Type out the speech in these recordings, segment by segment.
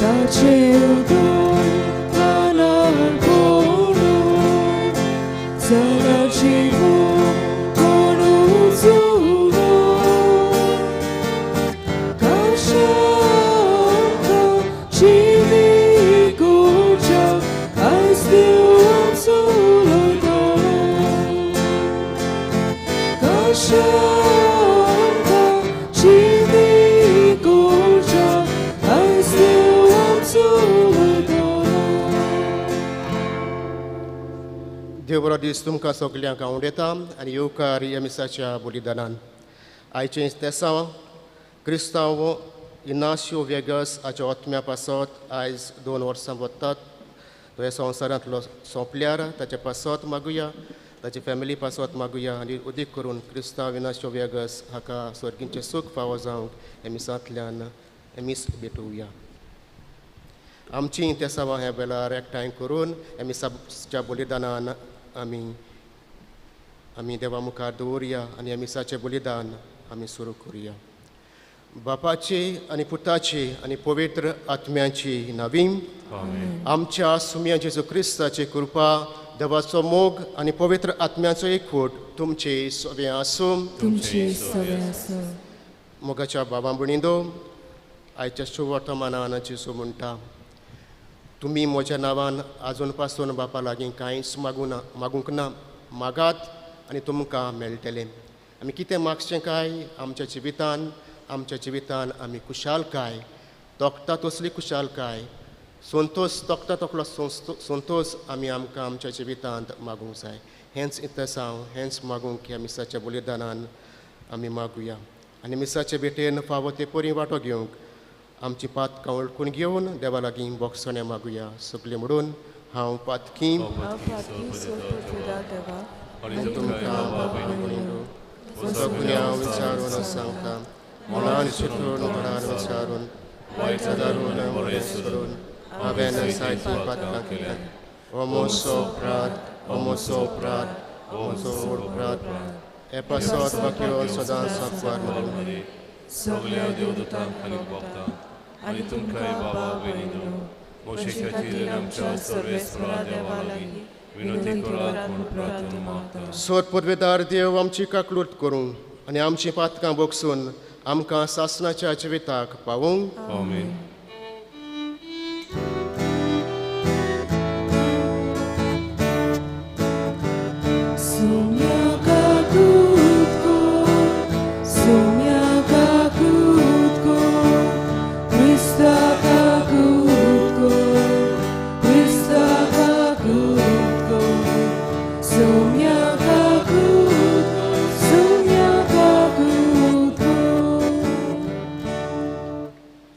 ताचे उदक कानार पडून जाला जीव कोणू जुळो काशांत जिवी गोच्या आयज देव आमचो उलयता काशांत जिवी गोच्या आयज देव आमचो उलयता. देव बरो दीस तुमकां सगल्यांक आवडटा आनी येवकार ह्या मिसाच्या बलिदानान. आयचें तेसांव क्रिस्तांव इनाशियो वेगस हाच्या आत्म्या पासत आयज 2 वर्सां वतात. तो ह्या संवसारांतलो सोंपल्यार ताचे पासत मागुया, ताची फॅमिली पासत मागुया आनी उदीक करून क्रिस्तांव इनाशियो वेगस हाका स्वर्गींचें सूख फावो जावंक ह्या मिसांतल्यान हें मीस भेटोवया. आमचीं तेसांवां ह्या वेळार एकठांय करून ह्या मिसाच्या बलिदानान आमी आमी देवा मुखार दवरुया आनी ह्या मिसाचें बलिदान आमी सुरू करुया. बापाची आनी पुताची आनी पवित्र आत्म्याची नावीं. आमच्या सुम्या जेजू क्रिस्ताची कृपा, देवाचो मोग आनी पवित्र आत्म्याचो एकवट तुमचे सगळें आसूं. तुमचे सगळें आसूं. मोगाच्या बाबा भयणींनो, आयच्या शुभवर्तमानान जेजू म्हणटा, तुमी म्हज्या नांवान आजून पासून बापा लागीं कांयच मागूंक ना, मागात आनी तुमकां मेळटलें. आमी कितें मागचें काय? आमच्या जिवितान, आमच्या जिवितान आमी खुशालकाय तोखता तसली खुशालकाय, संतोश तोखता तकलो संतोश आमी आमकां आमच्या जिवितांत मागूंक जाय. हेंच इतसांव, हेंच मागूंक ह्या मिसाच्या बलिदानान आमी मागुया आनी मिसाचे भेटेन फावो ते परी वांटो घेवंक आमची पातकां वळखून घेवन देवा लागीं बोगसणें मागुया. सगळें म्हणून हांव पातकी हांव पातकी सोदता देवा आनी तुमकां म्हजो गुन्यांव विचारून सांगता, मनान चिंतून घरान विचारून वायट धरून बरें सोडून हांवें सायती पातकां केल्यात. हो म्हजो अपराध, हो म्हजो अपराध, हो म्हजो व्हड अपराध. हे पासत बाकियो सदांच साकवार म्हणून सगळ्या देवदूतांक आनी भोगता आनी तुमकांय बाबा भयणींनो म्हजे खातीर आमच्या सर्वेस्परा देवा लागीं विनंती करात म्हूण प्रार्थना मागता. सोद पदवेदार देव आमची काकलूट करूं आनी आमची पातकां बोगसून आमकां सासणाच्या जिविताक पावूंक. आमेन.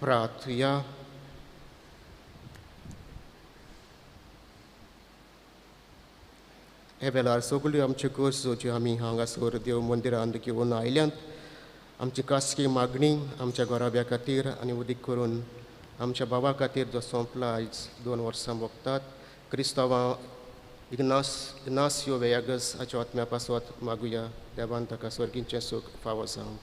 प्रार्थुया. हे वेळार सगळ्यो आमच्यो गरजो ज्यो आमी हांगासर देव मंदिरांत घेवन आयल्यात, आमची खासगी मागणी आमच्या घराब्या खातीर आनी उदीक करून आमच्या बाबा खातीर जो सोंपला आयज 2 वर्सां भोगतात, क्रिस्तांवां इग्नासियो वेयागस हाच्या आत्म्या पासत मागुया. देवान ताका स्वर्गींचें सूख फावो जावंक.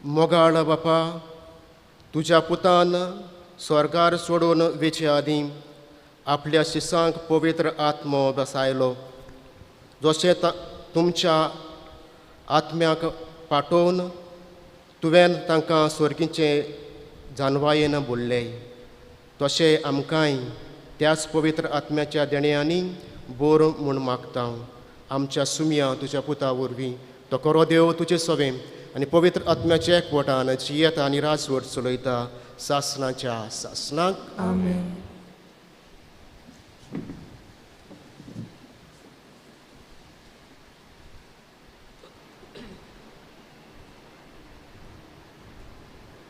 मोगाळ बापा, तुज्या पुतान स्वर्गार सोडून वेचे आदीं आपल्या शिसांक पवित्र आत्मो बसायलो, जशें तुमच्या आत्म्याक पाठोवन तुवें तांकां स्वर्गीचे जानवायेन बोल्ले, तशें आमकांय त्याच पवित्र आत्म्याच्या देण्यांनी बोर म्हूण मागता. आमच्या सुमया तुज्या पुता वरवीं तो खरो देव तुजे सवें आनी पवित्र आत्म्याच्या एकवटान जियेता आनी राजवट चलयता सासणाच्या सासणाक. आमेन.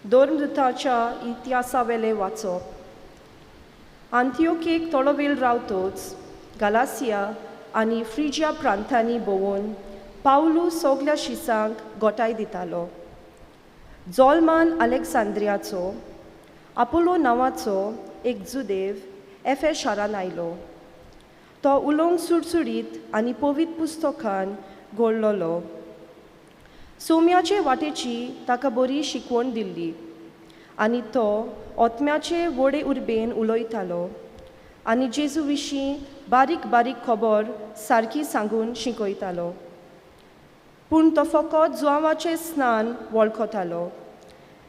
धर्मदूताच्या इतिहासावेलें वाचप. आंतियोकेक थोडो वेळ रावतोच गालासिया आनी फ्रिजिया प्रांतांनी भोंवून पावलू सगल्या शिसांक गोठाय दितालो. जोलमान अलेक्सांद्रियाचो आपोलो नांवाचो एक जुदेव एफे शारान आयलो. तो उलोवंक सुडसुडीत आनी पवित्र पुस्तकान घोळलोलो. सोम्याचे वाटेची ताका बरी शिकवण दिल्ली आनी तो ओत्म्याचे व्हडे उर्बेन उलयतालो आनी जेजू विशीं बारीक बारीक खबर सारकी सांगून शिकयतालो. पूण तो फकत जुआंवाचें स्नान वळखतालो.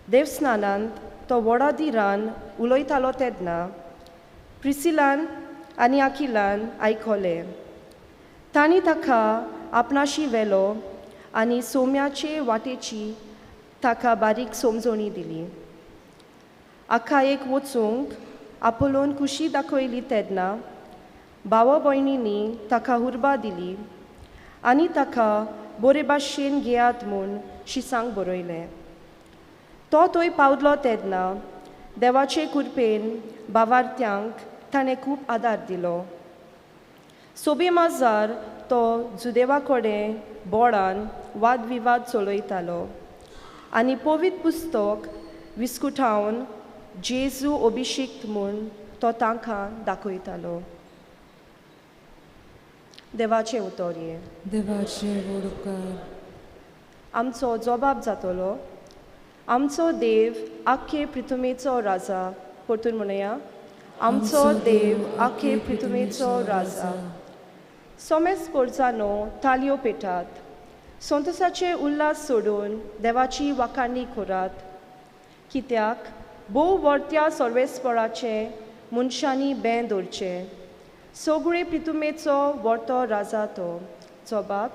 देवस्नानांत तो व्हडा धिरान उलयतालो तेन्ना प्रिसिलान आनी अकिलान आयकलें. तांणी ताका आपणाशी व्हेलो आनी सोम्याचे वाटेची ताका बारीक समजणी दिली. आखायेक वचूंक आपोलोन खुशी दाखयली तेन्ना भावा भयणींनी ताका उर्बा दिली आनी ताका बरे भाशेन घेयात म्हूण शिसांक बरयलें. तो थंय पावलो तेन्ना देवाचे कृपेन भावार्थ्यांक ताणें खूब आदार दिलो. सोबे माजार तो जुदेवा कडेन बोळान वादविवाद चलयतालो आनी पवित्र पुस्तक विस्कुटावन जेजू अभिषिक्त म्हूण तो तांकां दाखयतालो. देवाचें उतर हें. देवाचे व्हड उपकार. आमचो जबाब जातलो. आमचो देव आख्खे पृथ्वीचो राजा. परतून म्हणया, आमचो देव आख्खे पृथ्वीचो राजा. सोमेस पोरजानो तालयो पेटात, संतोसाचे उल्हास सोडून देवाची वाखाणी करात. कित्याक भोव वर्त्या सर्वेस्पराचें मनशांनी बें दवरचें. सगळे पृथ्वीचो वर्तो राजा तो. जबाब,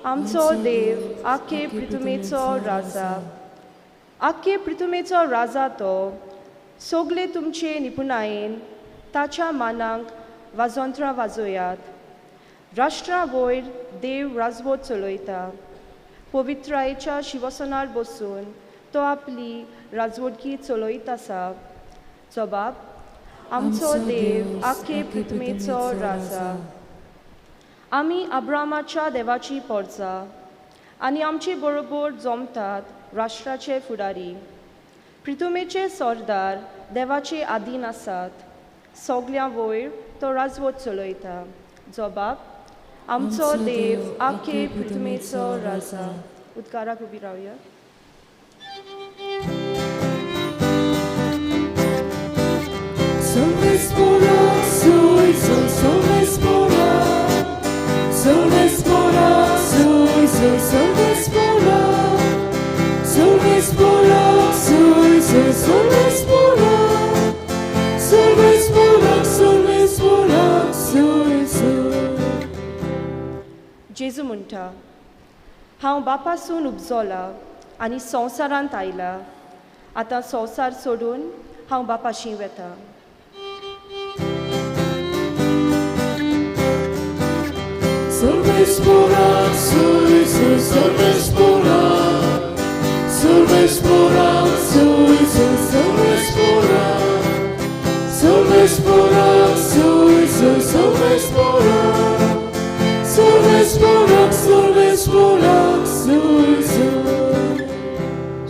आमचो देव आख्खे पृथ्वीचो राजा. आख्खे पृथ्वीचो राजा तो. सगळे तुमचे निपुणायेन ताच्या मानाक वाजंत्रां वाजोयात. राष्ट्रा वयर देव राजवट चलयता. पवित्रायेच्या शिवसनार बसून तो आपली राजवटकी चलयत आसा. जबाब, आमचो देव आख्खे पृथ्वीचो राजा. आमी अब्रामाच्या देवाची पोरजा आनी आमचे बरोबर जमतात राष्ट्राचे फुडारी. पृथ्वीचे सरदार देवाचे आदीन आसात. सगळ्यां वयर तो राजवट चलयता. जबाब, आमचो देव आख्खे पृथ्वीचो राजा. उदकाराक उबी रावया. जेजू म्हणटा, हांव बापासून उपजोला आनी संवसारांत आयला. आतां संवसार सोडून हांव बापाशी वेता.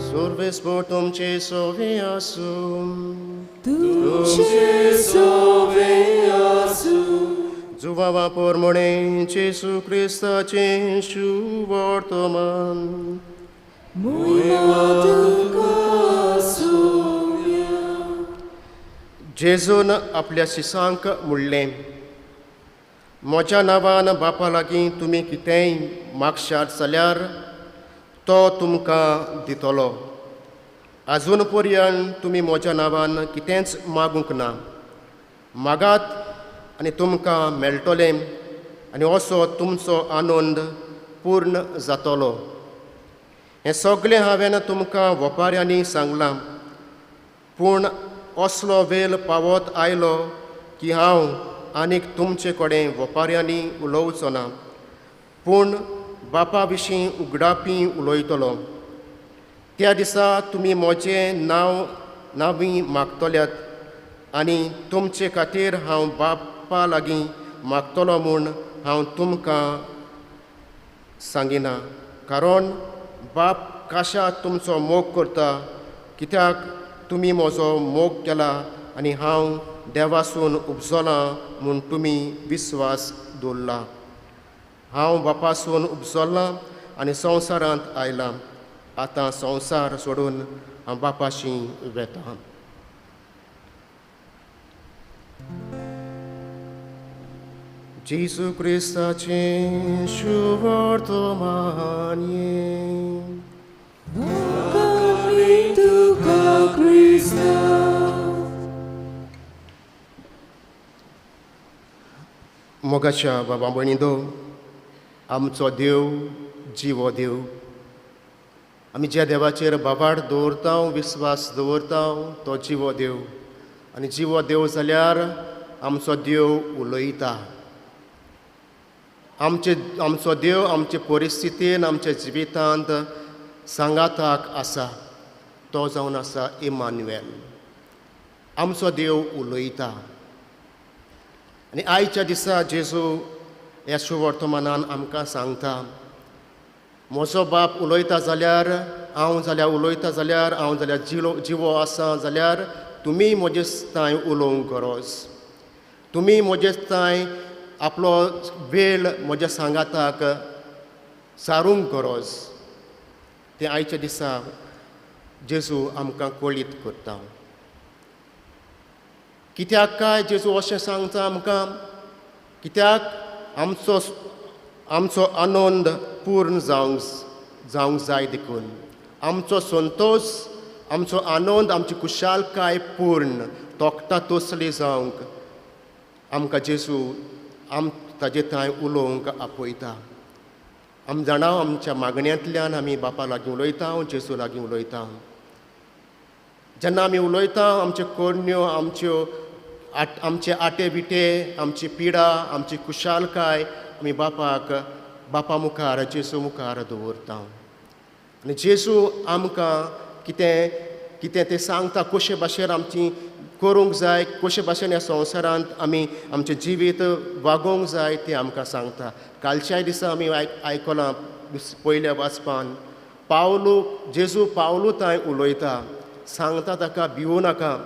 Survespor तुमचे सोवे आसूं. तुमचे सोवे आसूं. जुवावा पोरमणे जेजू क्रिस्ताचें शुवर्तमान. मोहिमा तुका सोम्या. जेजून आपल्या शिसांक म्हणलें, म्हज्या नांवान बापा लागीं तुमी कितेंय मागशात जाल्यार तो तुमकां दितलो. आजून पर्यंत तुमी म्हज्या नांवान कितेंच मागूंक ना. मागात आनी तुमकां मेळटलें आनी असो तुमचो आनंद पूर्ण जातलो. हें सगळें हांवें तुमकां वपाऱ्यांनी सांगलां, पूण असलो वेळ पावत आयलो की हांव आनीक तुमचे कडेन वपाऱ्यांनी उलोवचो ना, पूण बापा विशीं उगडापी उलयतलो. त्या दिसा तुमी म्हजें नांव नांवी मागतल्यात आनी तुमचे खातीर हांव बापा लागीं मागतलो म्हूण हांव तुमकां सांगिना, कारण बाप काशा तुमचो मोग करता, कित्याक तुमी म्हजो मोग केला आनी हांव देवासून उपजलां म्हूण तुमी विस्वास दवरला. हांव बापासून उपजलां आनी संवसारांत आयला. आतां संवसार सोडून हांव बापाशी वेता. जेजू क्रिस्ताचें शुभवर्तमान. मोगाच्या बाबा भयणींनो, आमचो देव जिवो देव. आमी ज्या देवाचेर बाबाड दवरता, विस्वास दवरता, तो जिवो देव. आनी जिवो देव जाल्यार आमचो देव उलयता. आमचो देव आमचे परिस्थितीन, आमच्या जिवितांत सांगाताक आसा. तो जावन आसा इमानुएल. आमचो देव उलयता. आनी आयच्या दिसा जेजू ह्या शुभवर्तमानान आमकां सांगता, म्हजो बाप उलयता जाल्यार, हांव जाल्यार उलयता जाल्यार, हांव जाल्यार जिवो आसा जाल्यार तुमी म्हजे थांय उलोवंक गरज. तुमी म्हजे थांय आपलो वेळ म्हज्या सांगाताक सारूंक गरज. तें आयच्या दिसा जेजू आमकां कळीत करता. कित्याक काय जेजू अशें सांगता आमकां? कित्याक आमचो आनंद पूर्ण जावंक जाय देखून. आमचो संतोश, आमचो आनंद, आमची खुशालकाय पूर्ण तोखता तसली जावंक आमकां जेजू ताजे थंय उलोवंक आपयता. आमी जाणा आमच्या मागण्यांतल्यान आमी बापा लागीं उलयता, जेजू लागीं उलयता. जेन्ना आमी उलयता आमच्यो करण्यो, आमचे आटे बिटे, आमची पिडा, आमची खुशालकाय आमी बापा मुखार, जेजू मुखार दवरता. आनी जेजू आमकां कितें कितें तें सांगता, कशे भाशेन आमची करूंक जाय, कशे भाशेन ह्या संवसारांत आमी आमचें जिवीत वागोवंक जाय तें आमकां सांगता. कालच्याय दिसा आमी आयकलां पयल्या वाचपान, पावलू जेजू पावलू थंय उलयता, सांगता ताका भिवू नाका,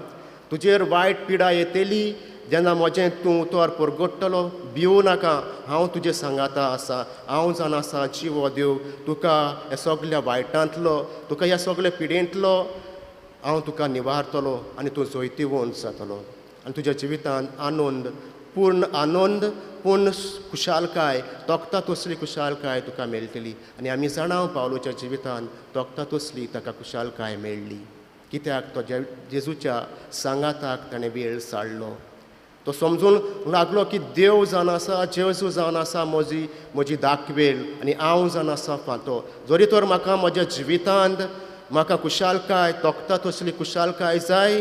तुजेर वायट पिडा येतली जेन्ना म्हजें तूं उतर परगट्टलो, भिवू नाका, हांव तुजें सांगाता आसा, हांव जाण आसा जिवो देव, तुका ह्या सगल्या वायटांतलो, तुका ह्या सगल्या पिडेंतलो हांव तुका निवारतलो आनी तूं जैतिवंत जातलो आनी तुज्या जिवितांत आनंद, पूर्ण आनंद, पूर्ण खुशालकाय, तोखता तसली खुशालकाय तुका मेळटली. आनी आमी जाणा पावलूच्या जिवितांत तोखता तसली ताका खुशालकाय मेळ्ळी. कित्याक तो जेजूच्या सांगाताक ताणें वेळ साडलो. तो समजून लागलो की देव जावन आसा, जेजू जावन आसा म्हजी दाखवेल आनी हांव जावन आसा फांतो. जरी तर म्हाका म्हज्या जिवितांत म्हाका खुशालकाय, तोखता तसली खुशालकाय जाय,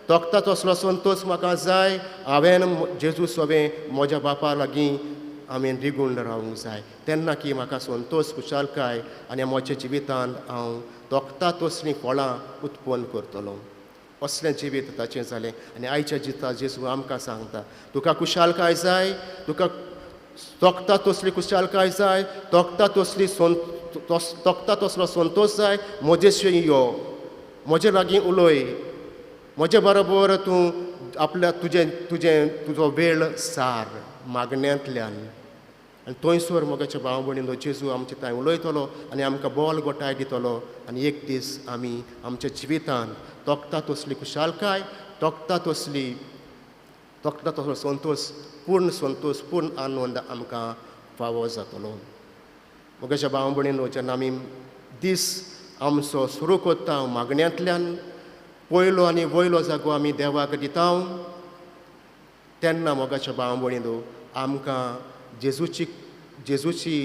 तोखता तसलो संतोश म्हाका जाय, हांवें जेजू सोबें म्हज्या बापा लागीं हांवें रिगून रावूंक जाय. तेन्ना की म्हाका संतोश, खुशालकाय आनी म्हज्या जिवितांत हांव तोखता तसलीं फळां उत्पन्न करतलो. असलें जिवीत ताचें जालें. आनी आयच्या जिता जेजू आमकां सांगता, तुका खुशालकाय जाय, तुका तोखता तसली खुशालकाय जाय, तोखता तसली तोखता तसलो संतोश जाय, म्हजेशी यो, म्हजे लागीं उलय, म्हजे बरोबर तूं आपल्या तुजें तुजें तुजो वेळ सार मागण्यांतल्यान. आनी थंयसर मोगाच्या भाव भयणींनो जेजू आमचे थंय उलयतलो आनी आमकां बोल गोठाय दितलो आनी एक दीस आमी आमच्या जिवितांत तोखता तसली खुशालकाय, तोखता तसलो संतोश, पूर्ण संतोश, पूर्ण आनंद आमकां फावो जातलो. मोगाच्या भाव भयणींनो जेन्ना आमी दीस आमचो सुरू करता मागण्यांतल्यान, पयलो आनी वयलो जागो आमी देवाक दिता, तेन्ना मोगाच्या भाव भयणींनो आमकां जेजूची जेजूची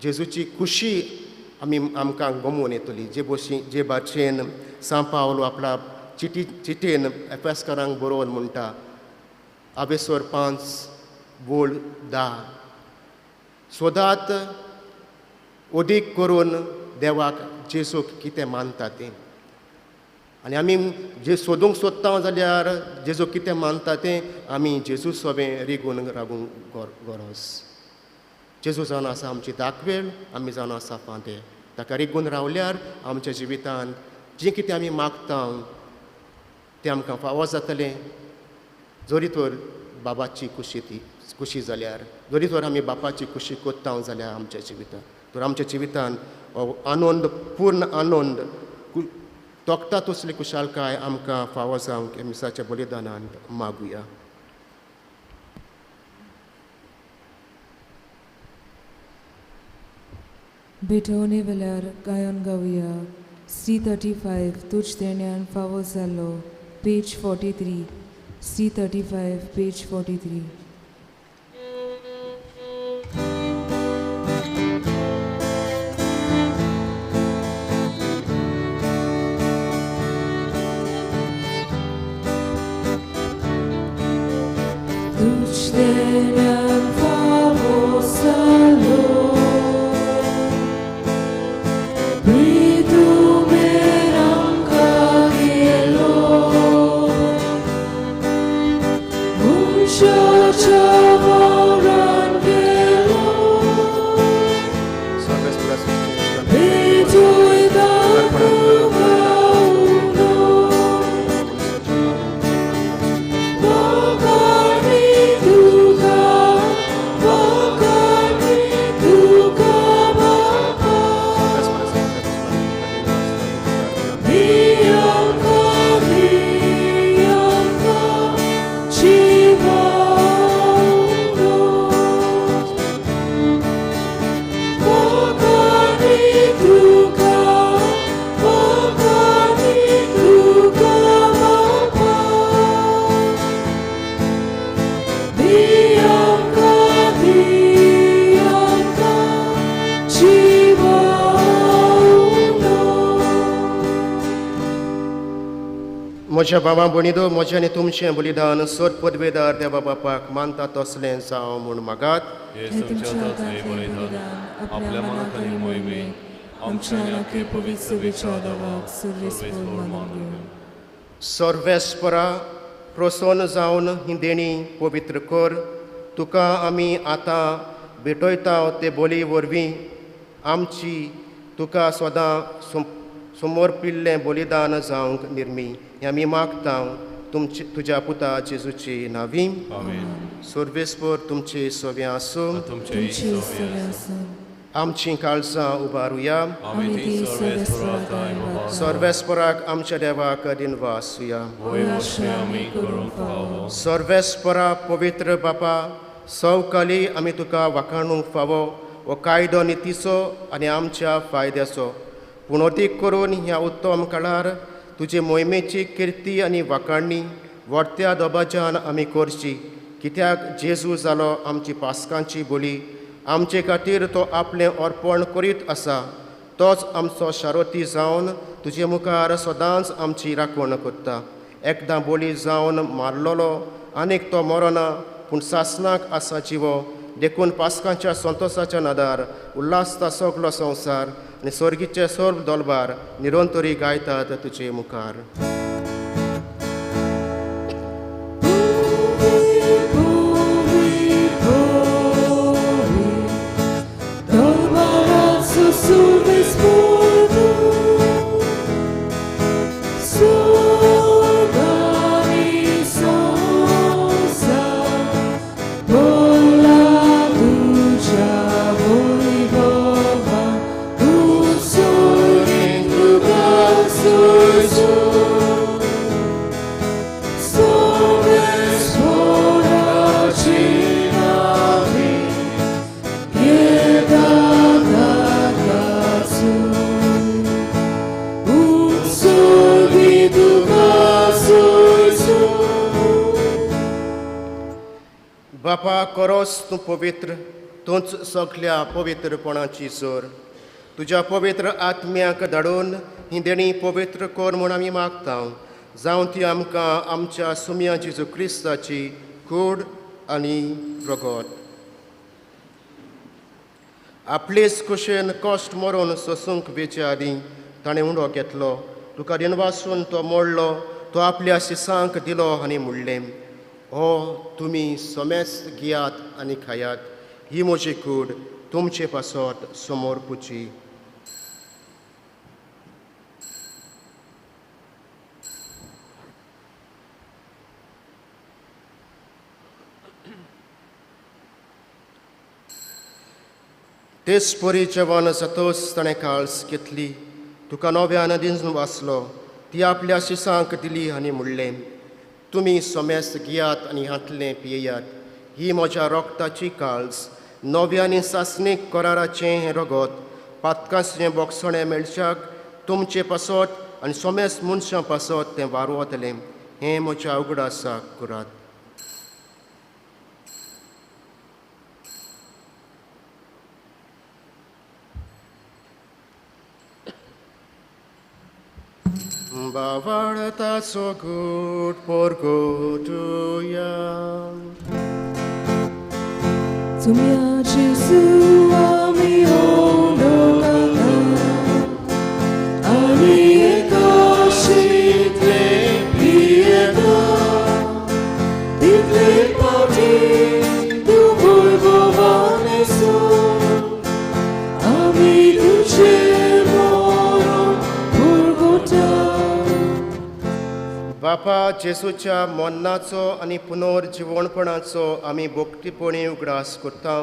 जेजूची खुशी आमी आमकां गमोवन येतली. जे भाशेन सांव पावलो आपल्या चिटयेन एफेस्करांक बरोवन म्हणटा, आबेसोर 5:10, सोदात अदीक करून देवाक जेजूक कितें मानता तें. आनी आमी जे सोदूंक सोदता जाल्यार जेजू कितें मानता तें आमी जेजू सोबें रिगून रावूंक गरज. जेजू जावन आसा आमची दाखवेल, आमी जावन आसा फांदे. ताका रिगून रावल्यार आमच्या जिवितांत जें कितें आमी मागता तें आमकां फावो जातलें. जरी तर बाबाची खुशी ती खुशी जाल्यार, जरी तर आमी बापाची खुशी कोत्ता जाल्यार आमच्या जिवितांत. तर आमच्या जिवितान हो आनंद, पूर्ण आनंद, तोखता तसली कुशालकाय आमकां फावो जावंक मिसाच्या बलिदानान मागुया. भेटवणे वेल्यार गायन गावया C35 तुज देण्यान फावो जालो, पेज 43, C35 page 43. तुज देण्यान फावो जालो, म्हज्या बाबा भयणीदो, म्हजें आनी तुमचें बलिदान सोद पदवेदार देवा बापाक मानता तसलें जावं म्हूण मागात. आपल्या मनाक आनी मोहिमेक आमच्या आनी पवित्र सभेच्या देवाक सर्वेस्पर मान घेवं. सर्वेस्परा प्रसन्न जावन ही देणी पवित्र कर. तुका आमी आतां भेटयता ते बोली वरवीं आमची तुका सदां समर्पिल्लें बलिदान जावंक निर्मी हें आमी मागता तुमचे तुज्या पुता जेजूची नावी. सर्वेस्पर तुमचे सव्या आसूं. आमचीं काळजां उबारुया. सर्वेस्पराक आमच्या देवाक दिनवासुया. सर्वेस्परा पवित्र बापा, सवकाली आमी तुका वाखाणूंक फावो हो कायदो नितीचो आनी आमच्या फायद्याचो, पूण अदीक करून ह्या उत्तम काळार तुजे मोहिमेची किर्ती आनी वाखाणणी व्हडत्या दबाज्यान आमी करची. कित्याक जेजू जालो आमची पास्कांची बोली, आमचे खातीर तो आपलें अर्पण करीत आसा. तोच आमचो शारोती जावन तुजे मुखार सदांच आमची राखण करता. एकदां बोली जावन मारलेलो आनीक तो मरना, पूण सासणाक आसा जिवो. देखून पास्कांच्या संतोसाच्या नदार उल्हासता सगलो संवसार आनी स्वर्गीचे सर्व दलबार निरंतरी गायतात तुजे मुखार. बापा, करोस तूं पवित्र, तूंच सगल्या पवित्रपणाची जोर. तुज्या पवित्र आत्म्याक धाडून ही देणी पवित्र कर म्हूण आमी मागता. जावं ती आमकां आमच्या सुम्या जेजू क्रिस्ताची कूड आनी रगत. आपलेच कुशेन कश्ट मरून सोसूंक वेचे आदीं ताणें उंडो घेतलो, तुका दिनवासून तो मोडलो, तो आपल्या शिसांक दिलो आनी म्हणलें, हो तुमी समेस्त घेयात आनी खायात, ही म्हजी कूड तुमचे पासत समोर पुची. तेच परी जेवण जातच ताणें काळस घेतली, तुका नव्यान दिवन वाचलो, ती आपल्या शिसांक दिली आनी म्हणलें, तुमी सोमेस्त घेयात आनी हांतलें पियेयात, ही म्हज्या रोगताची काळस, नव्या आनी सासणीक कराराचें हें रगत, पातकांचें बोगसणें मेळच्याक तुमचे पासत आनी सोमेस्त मनशां पासत तें वारवतलें, हें म्हज्या उगडासाक करात. बावळताचो गूट परगटुया. तुमया जेजू आमी ओंडोकाता आनी एकाशींतले पियेता, तितले पावटी तूं वैभवान येसो, आमी तुजें मरण पुरगोटा. बापा जेजूच्या मरणाचो आनी पुनर्जिवणपणाचो आमी भक्तीपणी उगडास करता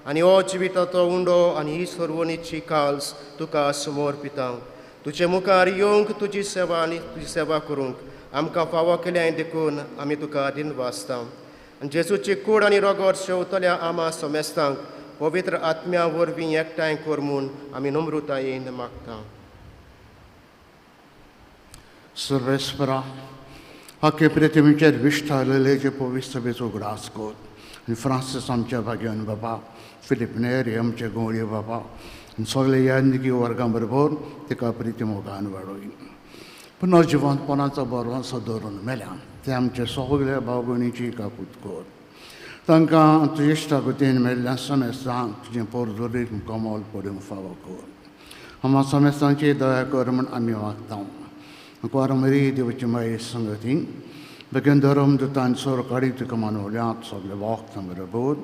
आनी हो जिविताचो उंडो आनी ही सर्वणीची काल्स तुका समर्पिता. तुजे मुखार येवंक तुजी सेवा आनी तुजी सेवा करूंक आमकां फावो केल्याय देखून आमी तुका दिनवासता. आनी जेजूची कूड आनी रगत शेवतल्या आमा समेस्तांक पवित्र आत्म्या वरवीं एकठांय कर म्हूण आमी नम्रतायेन मागता. सर्वेस्परा हाके प्रितिमीचेर विश्ठालेले जे पवित्र सभेचो उगडास कर आनी फ्रांसीस आमच्या भाग्यान बाबा, फिलीप नेरी आमचे गवळी बाबा आनी सगळे यादनिकी वर्गां बरोबर तिका प्रिती मोगान वाडोय. पुनर्जिवंतपणाचो बरोसो धरून मेल्या ते आमचे सगळे भाव भयणीची काकूत कर. तांकां तुजे इश्टागतीन मेल्ल्या समेस्तांक तुजें पोरजोरीत कमल पडूंक फावो कर. आमा समेस्तांची दया कर म्हूण आमी मागता. कुवारमरी देवची माये संगती बेगीन धर्म दुतान सोर काडी तुका मानवल्यात सगळे वखदां बरोबर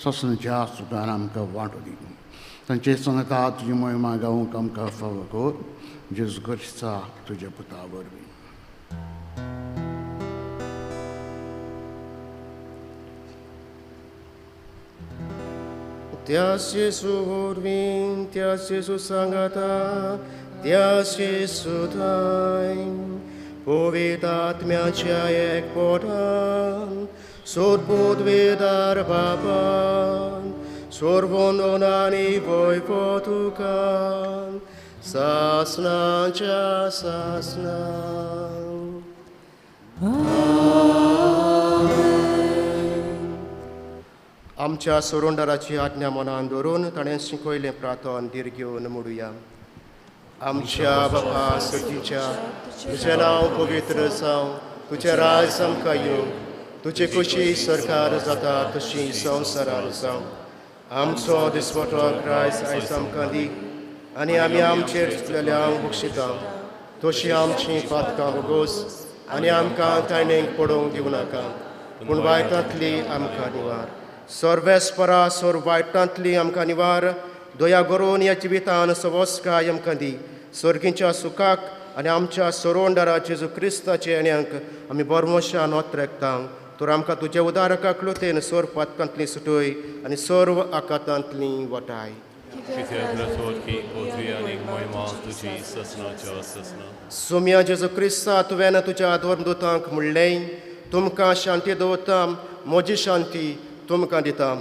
ससनच्या सुखान आमकां वांटो दी. तांचे संगता तुजी मोहिमा गावंक आमकां फावो कर, जेजू क्रिस्ता तुज्या पुता वरवीं. त्या जेजू वरवीं, त्या जेजू सांगाता, त्या जेजूथाय पवित्र आत्म्याच्या एकपणान सोदबुदवेदार बाबान सर्वंदन आनी वैभव तुका सासनाच्या सासनां. आमच्या सोरोंडाराची आज्ञा मनान दवरून ताणें शिकयलें प्रार्थन धीर घेवन मोडुया. आमच्या बापा सर्तीच्या तुजें नांव पवित्र जावं, तुजें राज आमकां येवं, तुजी खुशी सरकार जाता तशी संवसारार जावं. आमचो दिसवटो क्रायस्ट आयज आमकां दी आनी आमी आमचेर चुकलेल्यांक बक्षिता तशी आमची पातकां बोगोस आनी आमकां ताणेक पडोवंक दिवं नाका, पूण वायटांतली आमकां निवार. सर्वेस्परा सोर वायटांतली आमकां निवार, दया करून ह्या जिवितान सवस्काय आमकां दी. सर्गीच्या सुखाक आनी आमच्या सोरोंडारा जेजू क्रिस्ताचे येण्यांक आमी बरमोशान ओतरेकता. तर आमकां तुज्या उदारका कृतेन सोर पातकांतली सुटय आनी सर्व आकातांतली वटाय. सोम्या जेजू क्रिस्ता, तुवें तुज्या धर्मदूतांक म्हणलें, तुमकां शांती दवरता, म्हजी शांती तुमकां दिता.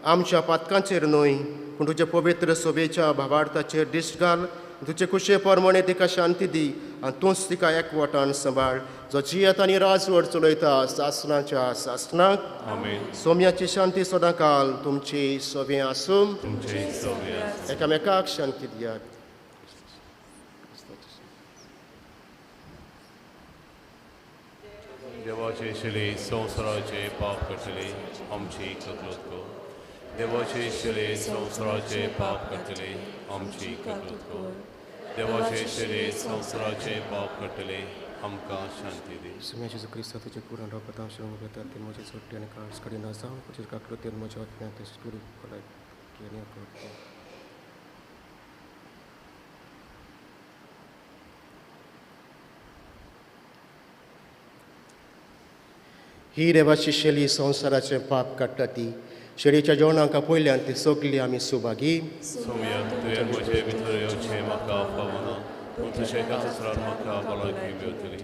आमच्या पातकांचेर न्हय पूण तुज्या पवित्र सोबेच्या भावार्थाचेर दिश्ट घाल. तुजे कुशे प्रमाणे तिका शांती दी आनी तूंच तिका एकवटान सांबाळ, जो जियेता आनी राजवट चलयता सासणाच्या सासणाक. सोम्याची शांती सदांकाल तुमची सवे आसूं. एकामेकाक शांती दियात. देवाचे शिले संवसाराचे पाप करतले आमची ककलत कर. देवाचे शिले संवसाराचे पाप करतले आमची ककलत कर. देवाचे शिले संवसाराचे पाप करतले आमकां शांती दी. सोम्या जेजू क्रिस्ता तुजे कुरान रगतां शरण घेतात ते म्हजे सोडटे आनी काळस काडिना जावं, तुजे काकलतेन म्हज्या आत्म्यांत करता. ही देवाची शैली संवसाराचें पाप काडटा ती शेळीच्या जेवणाक पयल्यान ती सगळी आमी सुभागी. सोम्या तुवें म्हजे भितर येवचें म्हाका फावना, पूण तुज्या कातसरान म्हाका भलायकी मेळटली.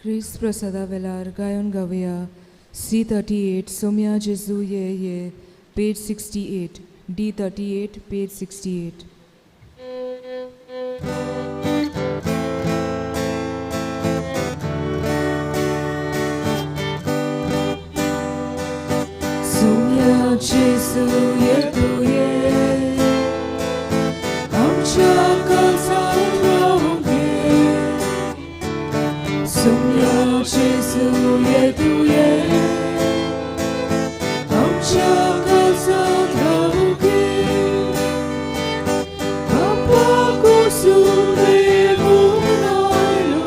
क्रिस्त प्रसादा वेलार गायन गावया C38 Somya Jesu Ye Ye, page 68, D38, page 68. Somya Jesu Ye Tu Ye, आमच्या काळजांत रावूंक ये. Somya Jesu Ye Tu Ye, आमच्या काळजांत रावूंक ये. बापा कोसून देवून आयलो,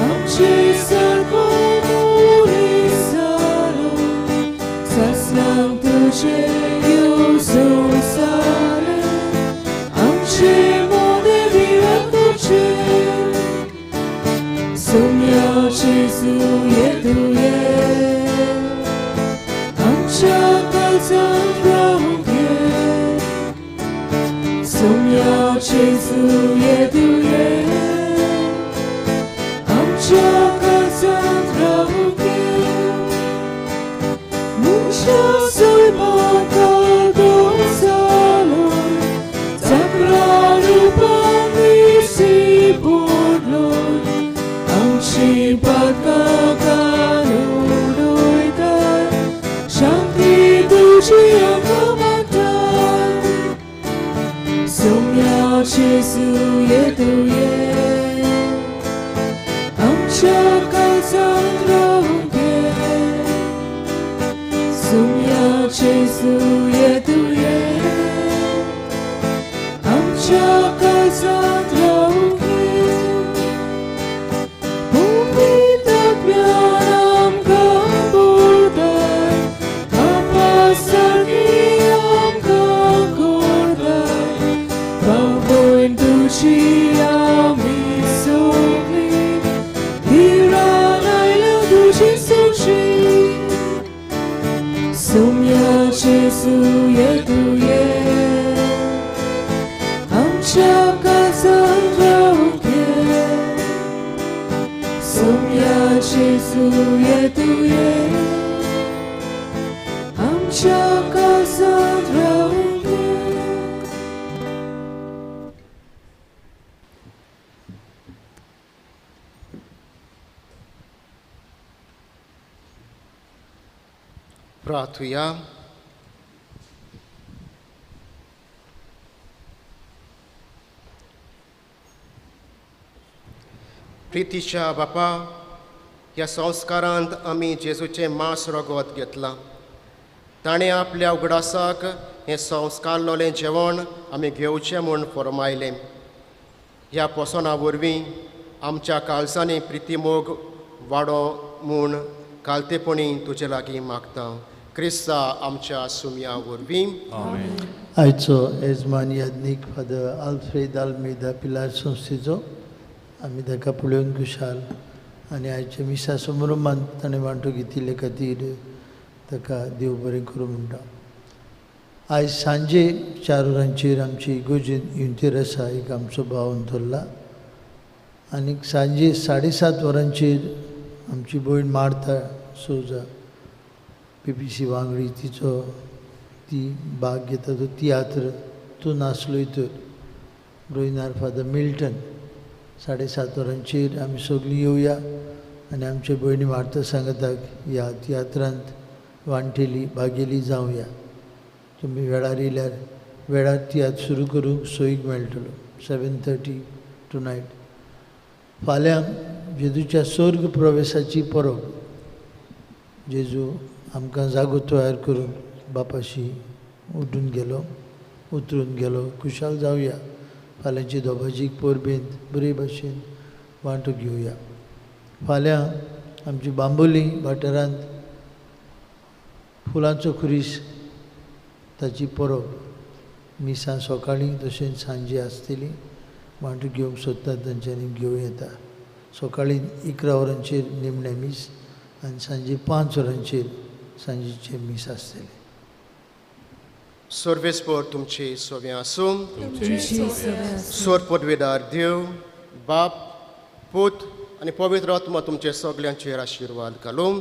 आमचे सारको मनीस जालो. सासणाक तुजें येवं संवसार, आमचे मोदें विरत तुजें. Somya Jesu Ye Tu Ye, आमच्या काळजांत रावूंक ये. Somya Jesu Ye Tu Ye, आमच्या काळजांत रावूंक ये. मनशा सैमाक जालो, चाकरा रुपान दिश्टी पडलो. आमची पातकां काडून उडयताय, शांती तुजी आमकां मागताय. Somya Jesu Ye Tu Ye, आमच्या काळजांत रावूंक ये. Somya Jesu Ye Tu Ye, आमच्या काळजांत रावूंक ये. भुमींतल्यान आमकां बोलताय, बापा सारकी आमकां करताय. बापूय तुजी आमी सगळीं, धिरान आयल्या तुजी सोशी. Somya Jesu Ye Tu Ye, आमच्या काळजांत रावूंक ये. Somya Jesu Ye Tu Ye, आमच्या काळजांत रावूंक ये. प्रार्थुया. प्रितीच्या बापा, ह्या संस्कारांत आमी जेजूचें मांस रगत घेतलां. ताणें आपल्या उगडासाक हें संस्कारलोलें जेवण आमी घेवचें म्हूण फर्मायलें. ह्या पोसणा वरवीं आमच्या काळजांनी प्रितीमोग वाडो म्हूण कालतेपणी तुजे लागीं मागता. क्रिस्ता आमच्या सुमया वरवीं. आयचो येजमान याज्ञीक फादर आल्फ्रेद आल्मेदा पिलार संस्थेचो आमी ताका पळोवन खुशाल आनी आयच्या मिसा समारंभांत ताणें वांटो घेतिल्ले खातीर ताका देव बरें करूं म्हणटा. आयज सांजे 4 वरांचेर आमची इगोर्जेंत युंतेर आसा. एक आमचो भाव अंतरला, आनी सांजे 7:30 वरांचेर आमची भयण मार्था सोजा PPC वांगडी तिचो ती भाग घेता तो तियात्र तूं नासलोय तर रोयनार फादर मिल्टन 7:30 वरांचेर आमी सगळीं येवया आनी आमचे भयणी मार्था सांगताक ह्या तियात्रांत वांटेली भागेली जावया. तुमी वेळार येयल्यार वेळार तियात्र सुरू करूंक सोयीक मेळटलो. 7:30 टू नायट. फाल्यां जेजूच्या स्वर्ग प्रवेशाची परब. जेजू आमकां जागो तयार करून बापाशी उठून गेलो, उतरून गेलो. खुशाल जावया. फाल्यांची दोबाजीक परबेंत बरे भाशेन वांटो घेवया. फाल्यां आमची बांबोली वाठारांत फुलांचो खुरीस ताची परब. मिसां सकाळीं तशेंच सांजे आसतली. वांटो घेवंक सोदता तांच्यांनी घेवं येता. सकाळीं 11 वरांचेर निमणें मीस आनी सांजे 5 वरांचेर सांजेचें मीस आसतलें. सर्वेस्पर तुमचे सोव्यां आसूं. स्वर पदवेदार देव बाप पूत आनी पवित्र आत्मा तुमचे सगल्यांचेर आशिर्वाद घालूं.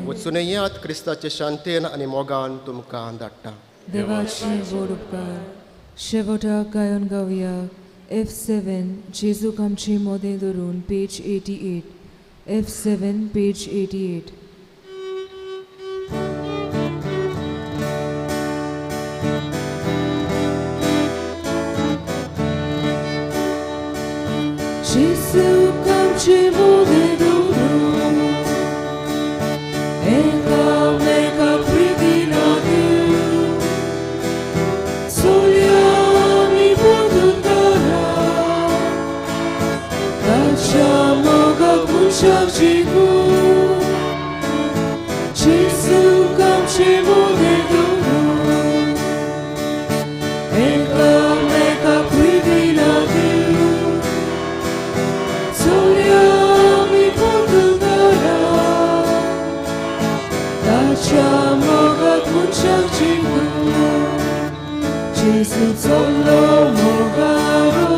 वचून येयात क्रिस्ताचे शांतेन आनी मोगान तुमकां धाडटा. देवाचे व्हड उपकार. शेवटाक गायन गावया F7 जेजूक आमचे मोदें धरून पेज 88. F7 page 88. जेजूक आमचे मोदें धरून एकामेका प्रितीन दिवं सोल्या आमी पोतून ताच्या मोगाक मनशाक जिखूं. जेजूक आमचे मोदें धरून एकामेका प्रितीन दिवं सोल्या आमी पोतून ताच्या मोगाक मनशाक जिखूं. जेजू चल्लो मोगारो